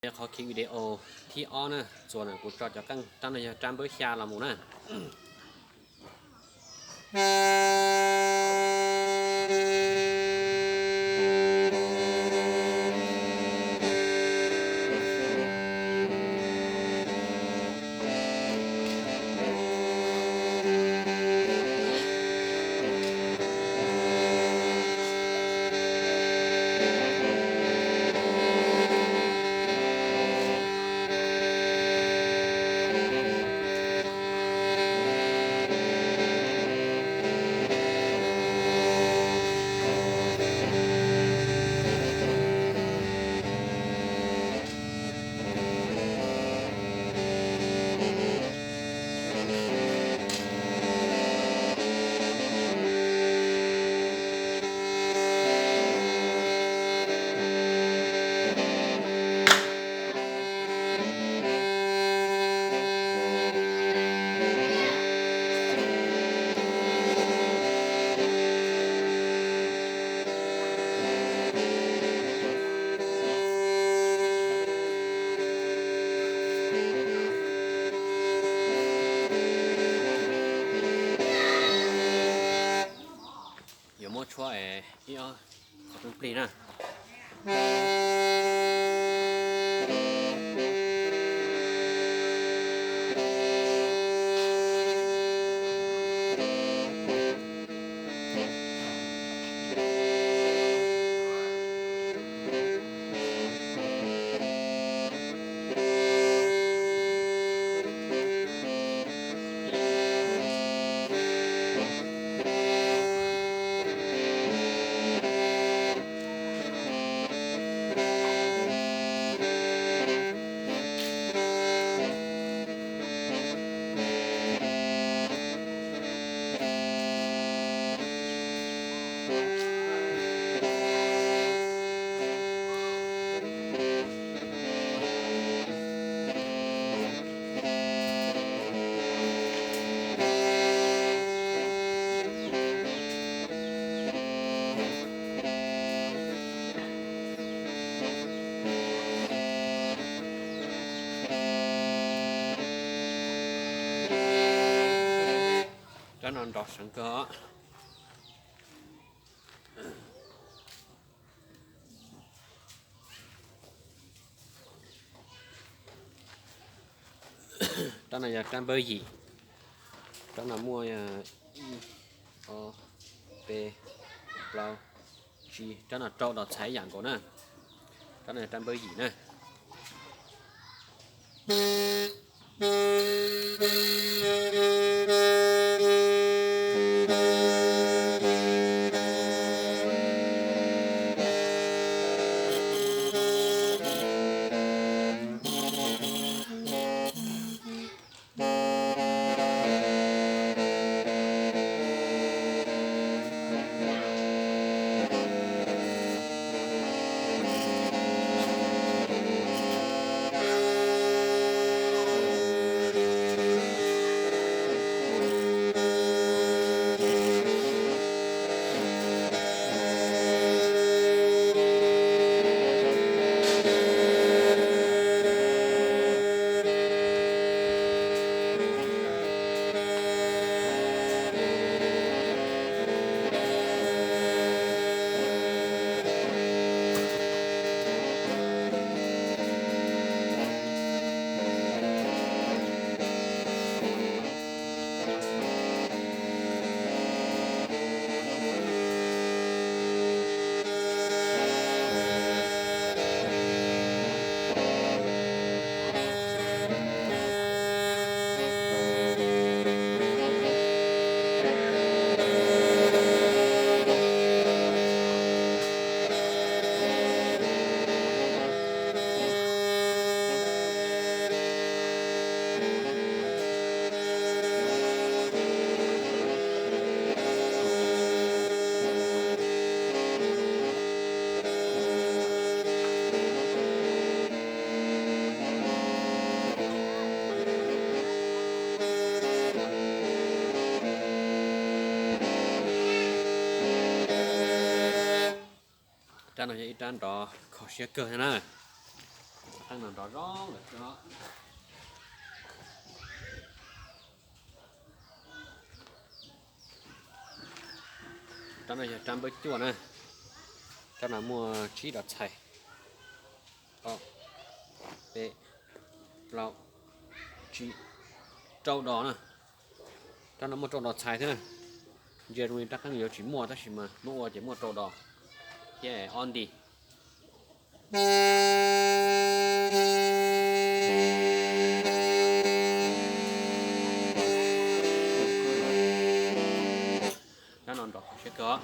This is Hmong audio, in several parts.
Qhov khi video thib ob na, txuas na kuv tso cov qeej, rab no yog rab npawb xya los mus na. Yuav muab tshuab ib ob qhov rooj plig na. Rab no nrov seev kawg. Rab no yog rab npawb yim. Rab no muaj ib, ob, peb, plaub, tsib, rab no rau los txhais ib yam nkaus na. Rab no yog rab npawb yim na. Rab no yog ib rab nrov kho siab kawg na. Qeej no nrov zoo lawm. Rab no yog rab npawb cuaj na. Rab no muaj tsib dos txhais. Ob, peb, plaub, tsib, rau dos na. Rab no muaj rau dos txhais thiab na. Ntsia zoo li rab qeej yuav tsis muaj tab sis mas lub ua ces muaj rau dos thiab ob nti. Rab no nrov siab kawg os.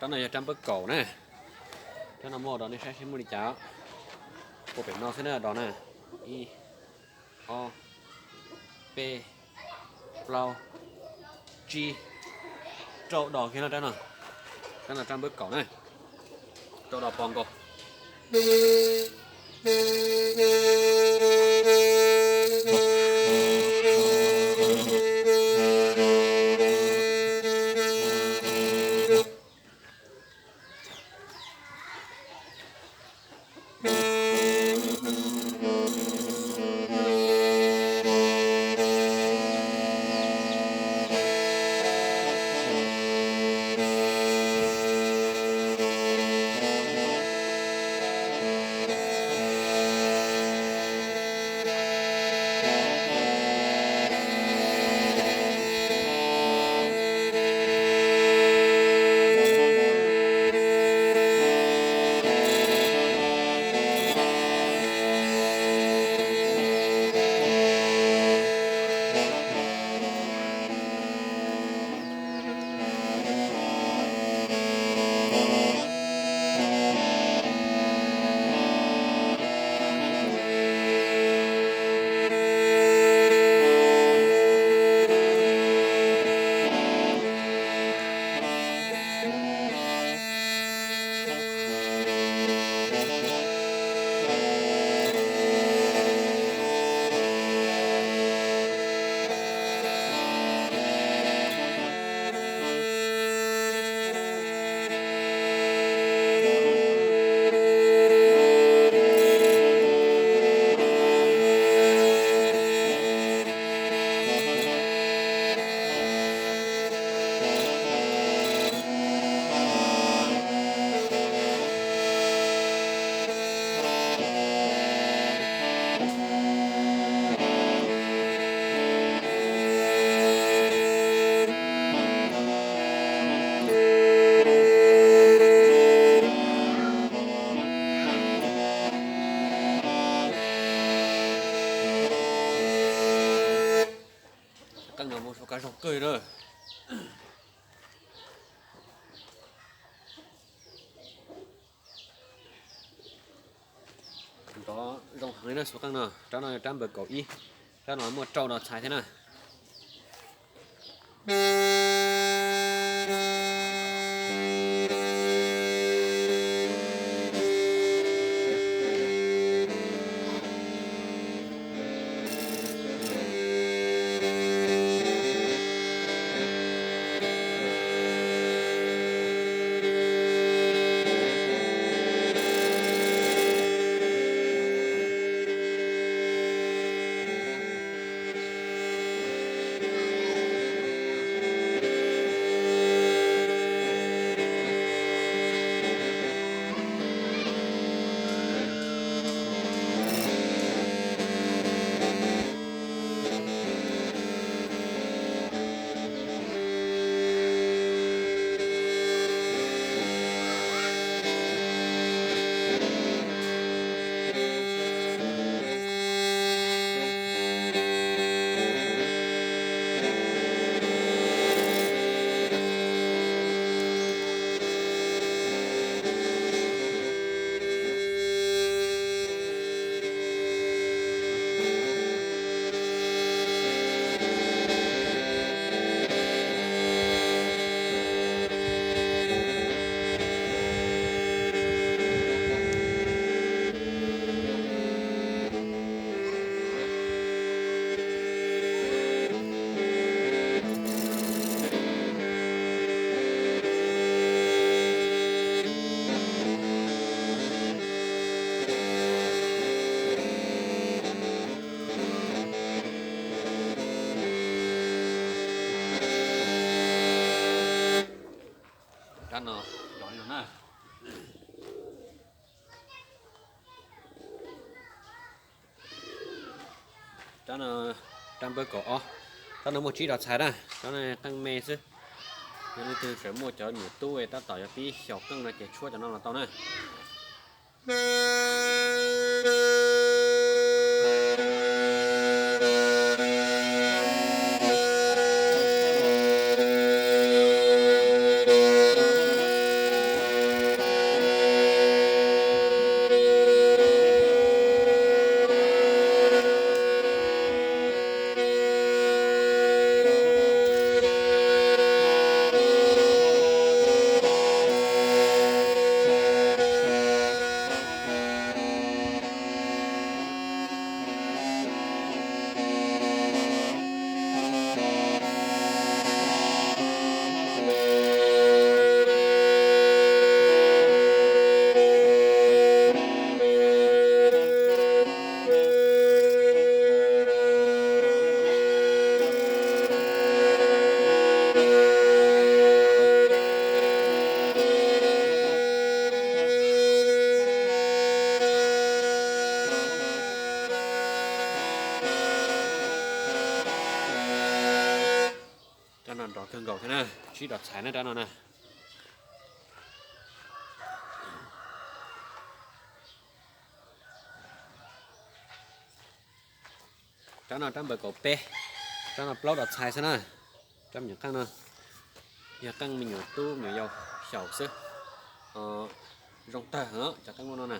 Rab no yog rab npawb kaum na. Rab no muaj dos, nej saib seb muaj li cas. Puag pem no xwb na, dos na. Ib, ob, peb, plaub, tsib, rau dos kiag no rab no. Rab no rab npawb kaum na. Rau dos pos nkaus. Qeej no muaj suab kab zog kawg na. Nrov zoo heev li na, suab qeej no. Rab no yog rab npawb kaum ib. Rab no muaj rau dos txhais thiab na. Rab no, rab no, rab npawb kaum ob, rab no muaj tsib rau txhais na, rab no qeej me xwb. Yog leej twg tseem muaj cov nyuam tub tab tom yuav pib xyaum qeej no ces tshuab cov no los tau na. Rab no nrov kawg nkaus thiab na, tsib rau txhais na rab no na. Rab no rab npawb kaum peb, rab no plaub rau txhais xwb na. Rab me nyuam qeej no yog qeej me nyuam tub me nyuam yaus xyaum xwb. Zoo tag cov qeej no na.